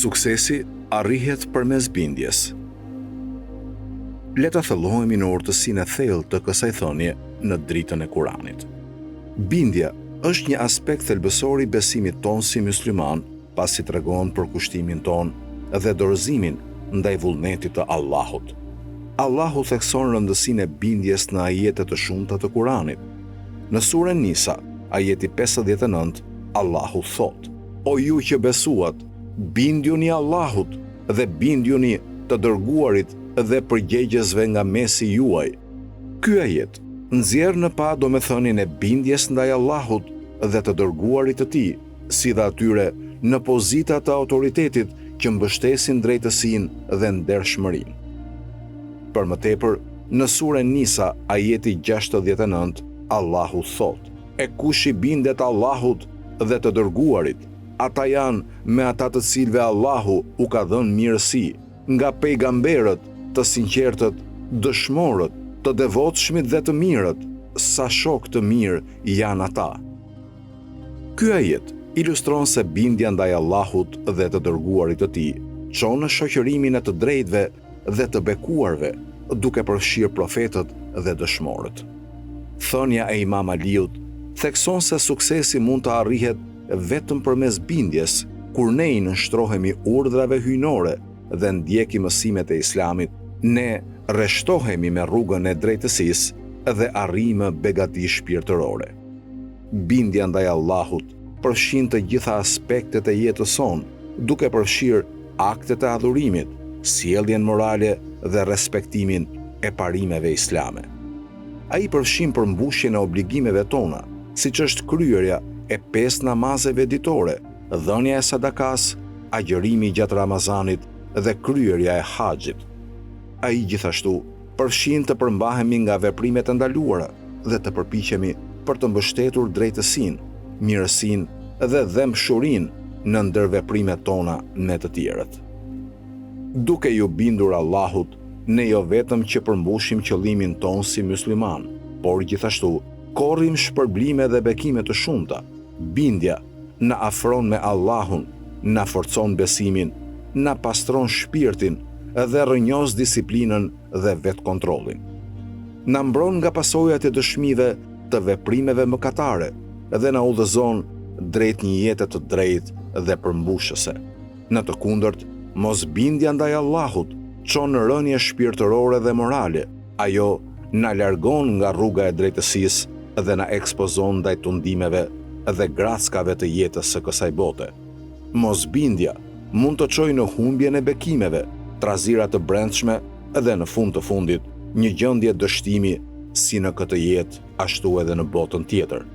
Suksesi arrihet përmes bindjes. Le të thellohemi në urtësinë e thellë të kësaj thënie në dritën e Kuranit. Bindja është një aspekt thelbësor i besimit tonë si myslimanë, pasi tregon përkushtimin tonë dhe dorëzimin ndaj vullnetit të Allahut. Allahu thekson rëndësinë e bindjes në ajete të shumta të Kuranit. Në Suren Nisa, ajeti 59, Allahu thotë: O ju që besuat, bindjuni Allahut dhe bindjuni të dërguarit dhe përgjegjësve nga mesi juaj. Ky ajet nxjerr në pah domethënien e bindjes ndaj Allahut dhe të dërguarit të Tij, si dhe atyre në pozita të autoritetit që mbështesin drejtësinë dhe ndershmërinë. Për më tepër, në Suren Nisa, ajeti 69, Allahu thotë: E kush i bindet Allahut dhe të dërguarit, ata janë me ata të cilëve Allahu u ka dhënë mirësi, nga pejgamberët, të sinqertët, dëshmorët, të devotshmit dhe të mirët, sa shokë të mirë janë ata. Ky ajet ilustron se bindja ndaj Allahut dhe të Dërguarit të Tij çon në shoqërimin e të drejtëve dhe të bekuarve, duke përfshirë profetët dhe dëshmorët. Thënia e Imam Aliut thekson se suksesi mund të arrihet vetëm përmes bindjes, kur ne i nënshtrohemi urdhrave hyjnore dhe ndjekim mësimet e Islamit, ne rreshtohemi me rrugën e drejtësisë dhe arrijmë begati shpirtërore. Bindja ndaj Allahut përfshin të gjitha aspektet e jetës sonë, duke përfshirë aktet e adhurimit, sjelljen morale dhe respektimin e parimeve islame. Ai përfshin përmbushjen e obligimeve tona, siç është kryerja e pesë namazeve ditore, dhënia e sadakasë, agjërimi gjatë Ramazanit dhe kryerja e haxhit. Ai gjithashtu përfshin të përmbahemi nga veprimet e ndaluara dhe të përpiqemi për të mbështetur drejtësinë, mirësinë dhe dhembshurinë në ndërveprimet tona me të tjerët. Duke iu bindur Allahut, ne jo vetëm që përmbushim qëllimin tonë si myslimanë, por gjithashtu korrim shpërblime dhe bekime të shumta. Bindja na afron me Allahun, na forcon besimin, na pastron shpirtin dhe rrënjos disiplinën dhe vetëkontrollin. Na mbron nga pasojat e dëshmive të veprimeve mëkatare dhe na udhëzon drejt një jete të drejtë dhe përmbushëse. Në të kundërt, mosbindja ndaj Allahut çon në rënie shpirtërore dhe morale, ajo na largon nga rruga e drejtësisë dhe na ekspozon ndaj tundimeve dhe grackave të jetës së kësaj bote. Mosbindja mund të çojë në humbjen e bekimeve, trazira të brendshme dhe në fund të fundit, një gjendje dështimi si në këtë jetë ashtu edhe në botën tjetër.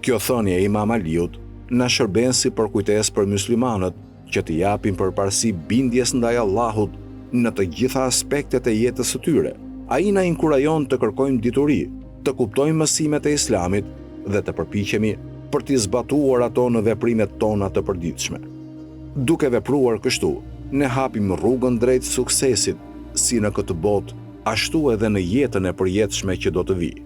Kjo thënie e Imam Aliut na shërben si përkujtesë për myslimanët që t'i japin përparësi bindjes ndaj Allahut në të gjitha aspektet e jetës së tyre. Ai na inkurajon të kërkojmë dituri, të kuptojmë mësimet e Islamit dhe të përpiqemi për t'i zbatuar ato në veprimet tona të përditshme. Duke vepruar kështu, ne hapim rrugën drejt suksesit, si në këtë botë, ashtu edhe në jetën e përjetshme që do të vijë.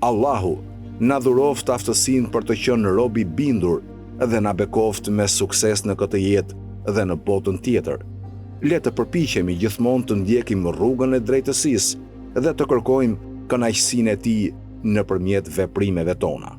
Allahu na dhuroftë aftësinë për të qenë rob i bindur dhe na bekoftë me sukses në këtë jetë dhe në botën tjetër. Le të përpiqemi gjithmonë të ndjekim rrugën e drejtësisë dhe të kërkojmë kënaqësinë e Tij nëpërmjet veprimeve tona.